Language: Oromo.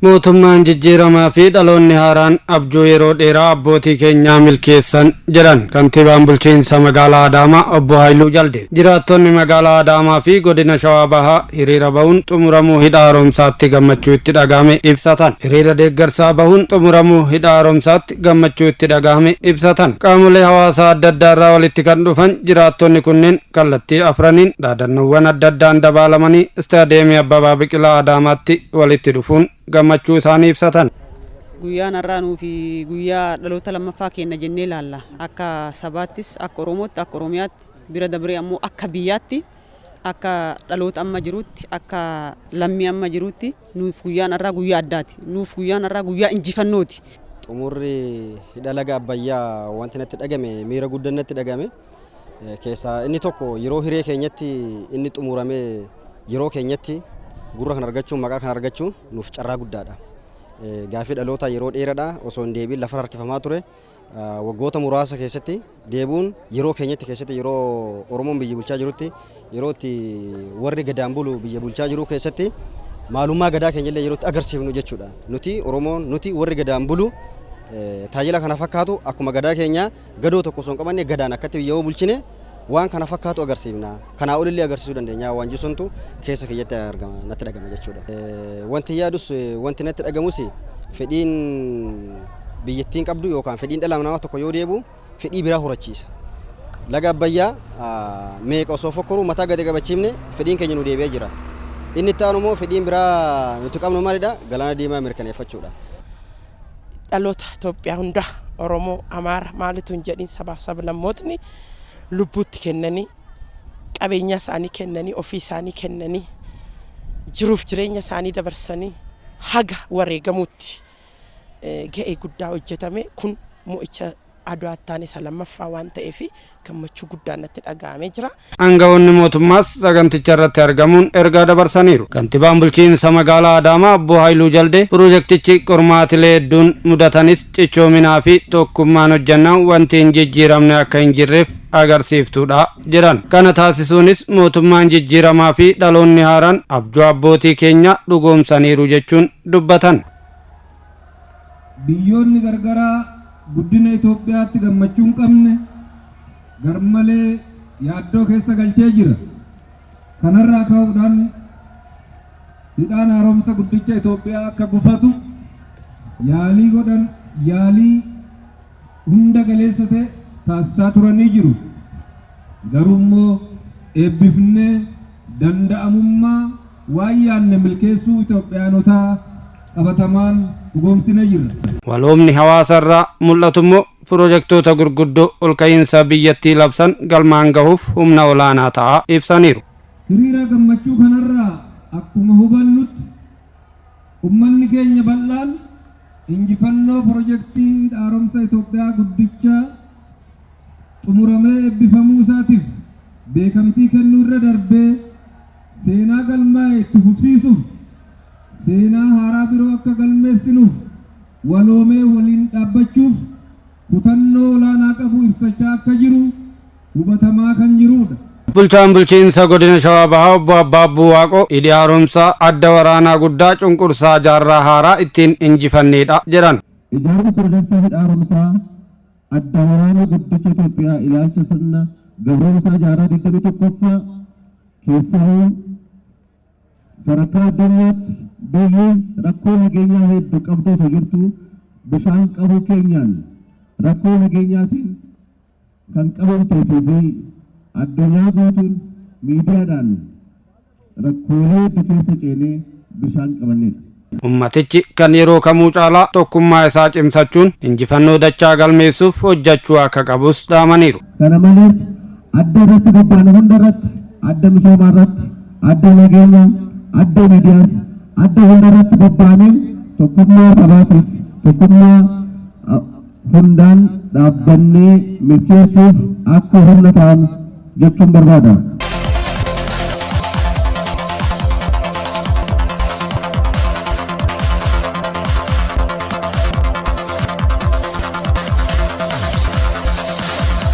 Mootummaan jijjiiramaa fi dhaloonni haaraan abjuu yeroo dheeraa abbootii keenyaa milkeessan jedhan kantiibaan bulchiinsa magaalaa Adaamaa obbo Haayiluu Jalde. Jiraattonni magaalaa Adaamaa fi godina Shawaa Bahaa hiriira bahuun xumuramuu hidha haaromsaatti gammachuu itti dhagahame ibsatan. Hiriira deeggarsaa bahuun xumuramuu hidha haaromsaatti gammachuu itti dhagahame ibsatan. Qaamolee hawaasaa adda addaarraa walitti kan dhufan jiraattonni kunneen kallattii afraniin dhaadannoowwan adda addaan dabaalamanii istaadiyeemii Abbabaa Biqilaa Adaamaatti walitti dhufuun gammachuu isaanii ibsatan. Guyyaan har'aa nuufi guyyaa dhaloota lammaffaa kenna jennee ilaalla. Akka sabaattis, akka Oromootti, akka Oromiyaatti, bira dabree ammoo akka biyyaatti, akka dhaloota amma jirutti, akka lammii amma jirutti nuuf guyyaan har'aa guyyaa addaati. Nuuf guyyaan har'aa guyyaa injifannooti. Xumurri hidha laga Abbayyaa wanti natti dhagame miira guddaan natti dhagame keessaa inni tokko yeroo hiree keenyatti inni xumuramee yeroo keenyatti gurra kan argachuun maqaa kan argachuun nuuf carraa guddaadha. Gaafii dhaloota yeroo dheeraadha osoo hin deebiin lafa harkifamaa ture waggoota muraasa keessatti deebuun yeroo keenyatti keessatti yeroo Oromoon biyya bulchaa jirutti yeroo itti warri gadaan bulu biyya bulchaa jiru keessatti maalummaa gadaa keenyallee yeroo itti agarsiifnu jechuudha. Nuti Oromoon nuti warri gadaan bulu tajaajila kana fakkaatu akkuma gadaa keenya gadoo tokko osoo hin qabanne gadaan akkatti biyya bulchine waan kana fakkaatu agarsiifna. Kanaa olillee agarsiisuu dandeenya waan jisuntu keessa kiyyatti argama natti dhagama jechuudha. Wanti yaadus wanti natti dhagamus fedhiin biyyattiin qabdu yookaan fedhiin dhala namaa tokko yoo deebu fedhii biraa horachiisa. Laga Abbayyaa meeqa osoo fokkoruu mataa gadi qabachiifne fedhiin keenya nu deebi'ee jira. Inni itti aanu immoo fedhiin biraa nuti qabnu maalidha? Galaana diimaa mirkaneeffachuudha. Dhaloota Itoophiyaa hunda Oromoo, Amaara maalitu hin jedhin sabaaf sablammootni lubbuutti kennanii qabeenya isaanii kennanii ofii isaanii kennanii jiruuf jireenya isaanii dabarsanii haga wareegamuutti ga'ee guddaa hojjetame kun mo'icha Adwaa taane isa lammaffaa waan ta'eef gammachuu guddaan natti dhaga'amee jira. Aangawoonni mootummaas saganticha irratti argamuun ergaa dabarsaniiru. Kantiibaan bulchiinsa magaalaa Adaamaa obbo Haayiluu Jaldee pirojektichi qormaatilee hedduun mudatanis cichoominaa fi tokkummaan hojjannaan wanti hin jijjiiramne akka hin jirreef agarsiiftuudha jedhan. Kana taasisuunis mootummaan jijjiiramaa fi dhaloonni haaraan abjuu abbootii keenya dhugoomsaniiru jechuun dubbatan. Biyyoonni gargaraa guddina Itoophiyaatti gammachuu hin qabne garmalee yaaddoo keessa galchee jira. Kanarraa ka'uudhaan hidhaan haaromsa guddicha Itoophiyaa akka gufatu yaalii godhan yaalii hunda galeessa ta'e taasisaa turanii jiru. Garuu immoo eebbifnee danda'amummaa waan yaadne milkeessuu Itoophiyaanotaa qabatamaan dhugoomsinee jirra. Waloomni hawaasa irraa mul'atu immoo pirojektoota gurguddoo olka'iinsa biyyattii labsan galmaan gahuuf humna olaanaa ta'a ibsaniiru. Hiriira gammachuu kanarraa akkuma hubannutti ummanni keenya bal'aan injifannoo pirojektii haaromsa Itoophiyaa guddicha xumuramee eebbifamuu isaatiif beekamtii kennuu irra darbee seenaa galmaa'e itti fufsiisuuf seenaa haaraa biroo akka galmeessinuuf waloomee waliin dhaabbachuuf kutannoo olaanaa qabu ibsachaa akka jiru hubatamaa kan jirudha. Bulchaan bulchiinsa godina Shawaa Bahaa obbo Abbaabbuu Waaqoo hidhi haaromsaa adda waraanaa guddaa cunqursaa jaarraa haaraa ittiin injifanneedha jedhan. Ijaarsi pirojektii hidha haaromsaa adda waraanaa guddicha Itoophiyaa ilaalcha sirna gabroomsaa jaarraa 21ffaa keessaa sadarkaa addunyaatti biyyi rakkoo nageenyaa hedduu qabdu osoo jirtu bishaan qabuu keenyaan rakkoo nageenyaatiin kan qabamtee fi addunyaa guutuun miidiyaadhaan rakkoolee hedduu keessa ceenee bishaan qabannedha. Ummatichi kan yeroo kamuu caalaa tokkummaa isaa cimsachuun injifannoo dachaa galmeessuuf hojjechuu akka qabus dhaamaniiru. Kana malees adda irratti bobba'an hunda irratti adda misoomaa irratti adda nageenyaa adda miidiyaas adda hunda irratti bobba'aniin tokkummaa sabaatiif tokkummaa hundaan dhaabbannee milkeessuuf akka humna ta'an jechuun barbaada.